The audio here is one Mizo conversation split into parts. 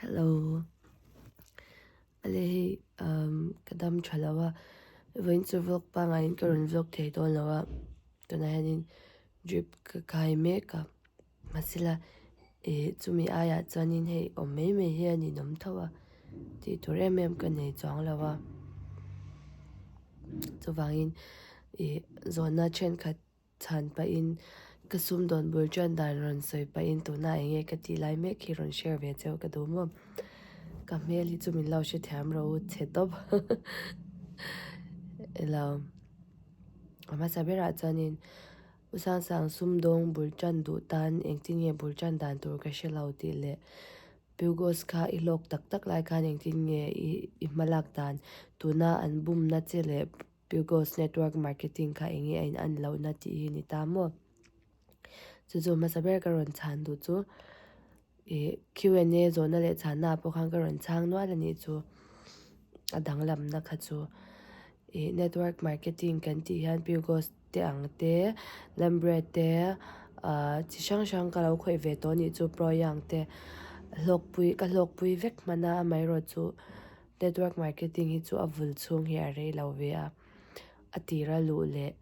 Hello Ale hei umm ka dam tha lo a vawiin chu vlog pangaiin ka rawn vlog thei dawn lo a tunah hianin drip ka khai mek a mahsela ih chumi aiah chuanin hei awm mai mai hi a ninawm tho a tih tur em em ka nei chuang lo a chuvangin ih zawhna thenkhat. Chhan pahin ka sumdawn bul ṭan dan rawn sawi pahin tuna eng nge ka tih lai mek hi rawn share ve cheu ka duh maw? Ka hmel hi chu min lo hrethiam ro u chhe tawp elo. A hmasa berah chuanin U Sangsang sumdawng bul ṭan duh tan engtin nge bul ṭan dan tur ka hre lo tih leh Pugos kha i hlawk tak tak lai khan engtin nge i hmalak dan tuna an bumna che leh Pugos network marketing kha eng nge a in an lohna tih hi ni ta maw? Chu chu hmasa ber ka rawn chhan duh chu ih Q and A zawhna leh chhanna ah pawh khan ka rawn chhang nual a nih chu a danglamna kha chu ih network marketing kan tih hian Pugos te ang te Lambre te ah chi hrang hrang ka lo khawih ve tawh a nih chu Proyang te hlawkpui ka hlawkpui vek hman a amaherawhchu. Network marketing hi chu a vul chhung hi a rei lo ve a, a tira luh leh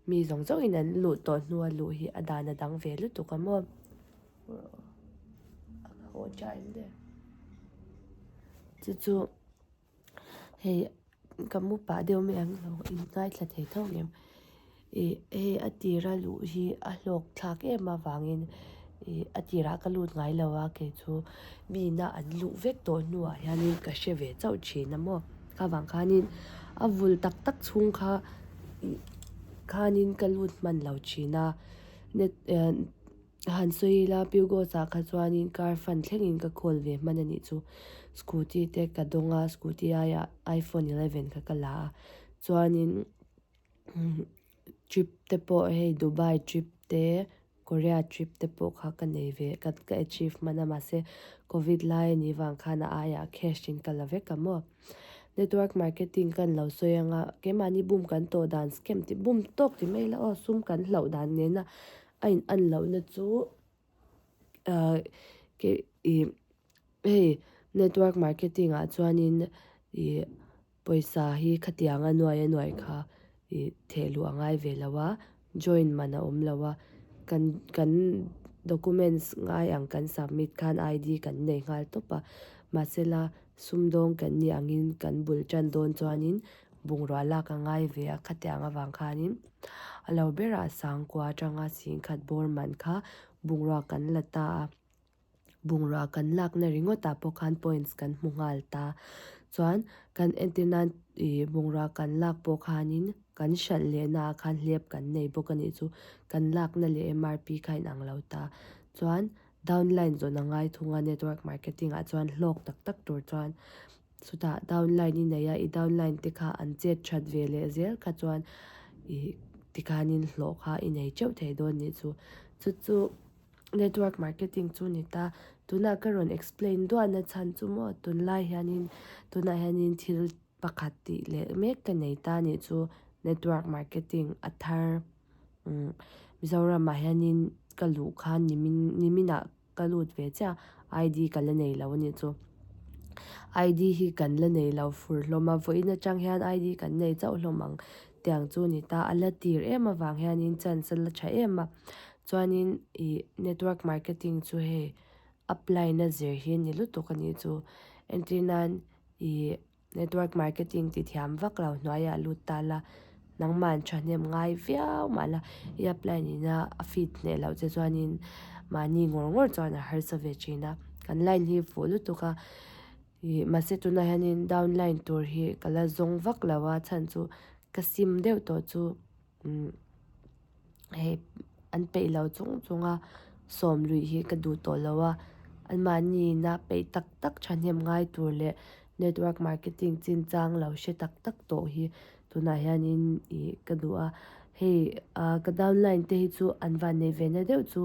mi zawng zawngin an luh tawh hnua luh hi a dan a dang ve lutuk a maw. Chu chu hei ka mu pah deuh mai ang lo in ngaithla thei tho ang em. Ih hei a tira luh hi a hlawk thlak em avangin ih a tirah ka lut ngai lo a kei chu mina an luh vek tawh hnuah hianin ka hre ve chauh thin a maw kha vang khanin a vul tak tak chhung kha ih khanin ka lut hman lo thin a net eh han sawi ila Pugos ah kha chuanin car fund thlengin ka call ve hman a nih chu scooty te ka dawng a scooty aiah iphone 11 kha ka la a chuanin. Trip te pawh hei Dubai trip te Korea trip te pawh kha ka nei ve ka ka achieve hman a mahse covid lai a nih vang khan a aiah cash in ka la vek a maw. Network marketing kan lo sawi anga keimahni bum kan tawh dan scam tih bum tawk ti mai ila aw sum kan hlauh dan nena a in an lohna chu ahh ih hei network marketing ah chuanin ih. Pawisa hi khatiang a nuai a nuai kha ih theh luh a ngai ve lo a, join man a awm lo a, kan kan documents ngai ang kan submit khan ID kan nei nghal tawp a, mahsela sumdawng kan nih angin kan bul tan dawn chuanin bungrua lak a ngai ve a khatiang avang khanin a lo berah sangkua atanga singkhat bawr man kha bungrua kan la ta a. Bungrua kan lakna ringawtah pawh khan points kan hmu nghal ta. Chuan kan entir nan ih bungrua kan lak pawh khanin kan hralh lehna ah khan hlep kan nei bawk a nih chu. Kan lakna leh MRP kha a inang lo ta. Chuan downline zawn a ngai thung a network marketing ah chuan hlawk tak tak tur chuan chutah downline i nei a i downline te kha an chet that ve leh zel kha chuan ih tikhanin hlawh kha i nei teuh thei dawn nih chu. Chu chu. Network marketing chu ni ta. Tunah ka rawn explain duah na chhan chu maw tunlai hianin tunah hianin thil pakhat tih leh mek ka nei ta nih chu network marketing a thar umm Mizoramah hianin ka luh khan nimin niminah ka lut ve chiah a ID ka la nei lo a nih chu. ID hi kan la nei lo fur hlawm a vawiin atang hian ID kan nei chauh hlawm ang tiang chu ni ta a la tir em avang hianin chance a la tha em a. Chuanin ih network marketing chu hei apply na zir hi ni lutuk a nih chu. Entir nan ih network marketing ti thiam vak lo hnuaiah lut ta la nangman thahnem ngai viau mah la i apply nihna a fit hneh loh che chuanin mahni ngawr ngawr chuan a harsa ve thin a. Kan line hi fuh lutuk a ih mahse tunah hianin down line tur hi ka la zawng vak lo a chhan chu ka sim deuh tawh chu. Umm hei an peih lo chung chung a sawm luih hi ka duh tawh lo a anmahni ina peih tak tak thahnem ngai tur leh network marketing chin chang lo hre tak tak tawh hi tunah hianin ih ka duh a hei ah ka downline te hi chu an van nei ve na deuh chu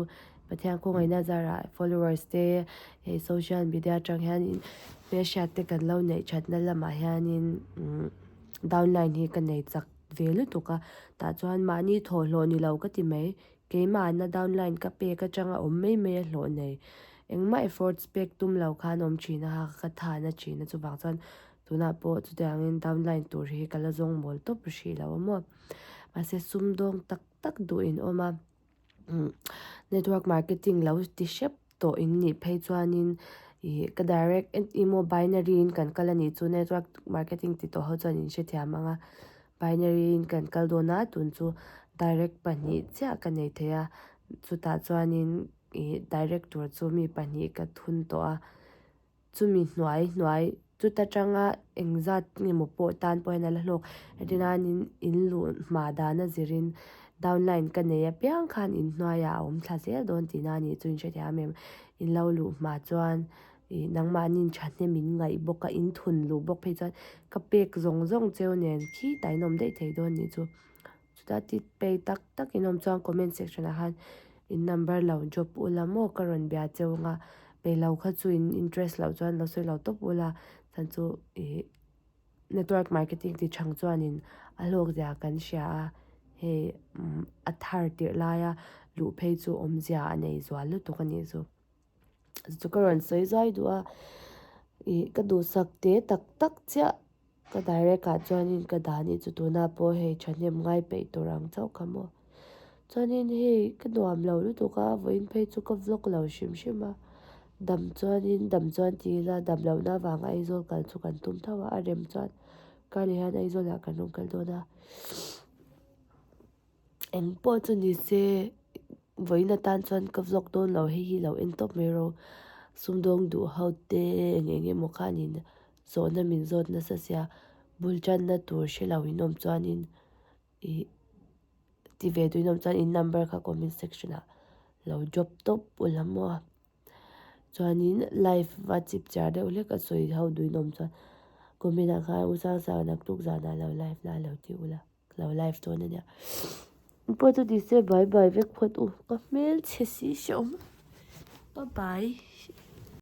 Pathian khawngaihna zarah followers te hei social media atang hianin hmelhriat te kan lo neih thatna lamah hianin umm downline hi ka nei chak. ve lutuk a tah chuan mahni thawhhlawh ni lo ka ti mai keimahna downline ka pek atanga awm mai mai a hlawh nei. Engmah efforts pek tum lo khan awm thin a ha ka than a thin a chuvang chuan tunah pawh chutiangin downline tur hi ka la zawng mawl tawp hrih lo a maw. Mahse sumdawng tak tak duh in awm a network marketing lo ti hrep tawh in nih phei chuanin ih ka direct emaw binary in kan kal a nih chu network marketing ti tawh ho chuan in hrethiam ang a binary in kan kal dawn a tun chu direct pahnih chiah ka nei thei a chutah chuanin ih direct tur chu mi pahnih ka thun tawh a chumi hnuai hnuai chuta tanga engzat emaw pawh tan pawh hian a la hlawk engtin in luh hma dana zirin downline ka nei apiang khan inhnuaiah a awm thla zel dawn tihna a nih chu in hrethiam em in lo luh hma chuan ih nangmahni thahnem in ngaih bawk a in thun luh bawk phei chuan ka pek zawng zawng cheu nen khitah in awm daih thei dawn nih chu. Chutah ti pei tak tak in awm chuan comment section ah khan in number lo drop ula maw ka rawn bia cheu anga pei lo kha chu in interest loh chuan lo sawi lo tawp ula chhan chu ih network marketing ti chhang chuanin a hlawk zia kan hria a hei a thar tirh laia luh phei chu awmzia a nei zual lutuk a nih chu. Chu ka rawn sawi zai duh a ih ka duhsak te tak tak chiah ka direct ah chuanin ka dah anih chu tunah pawh hei thahnem ngai peih tur ang chauh kha maw chuanin hei ka nuam lo lutuk a vawiin phei chu ka vlog lo hrim hrim a dam chuanin dam chuan ti ila dam lohna avanga Aizawl kal chu kan tum tho a a rem chuan karleh hian Aizawl ah kan rawn kal dawn a. Eng pawh chu ni se vawiin atan chuan ka vlog dawn lo hei hi lo en tawp mai rawh sumdawng duh ho te eng eng emaw khanin zawhna min zawt nasa sia bul tanna tur hre lo in awm chuanin ih ti ve duh in awm chuan in number kha comment section ah lo drop tawp ula maw chuanin live a chip char deuh hlek a sawi ho duh in awm chuan comment ah khan u Sangsanga naktuk zanah lo live la lo ti ula. Lo live dawn a nia. Pawh chu ti se bye bye vek phawt u. Ka hmel chhe si hrehawm. Bye bye.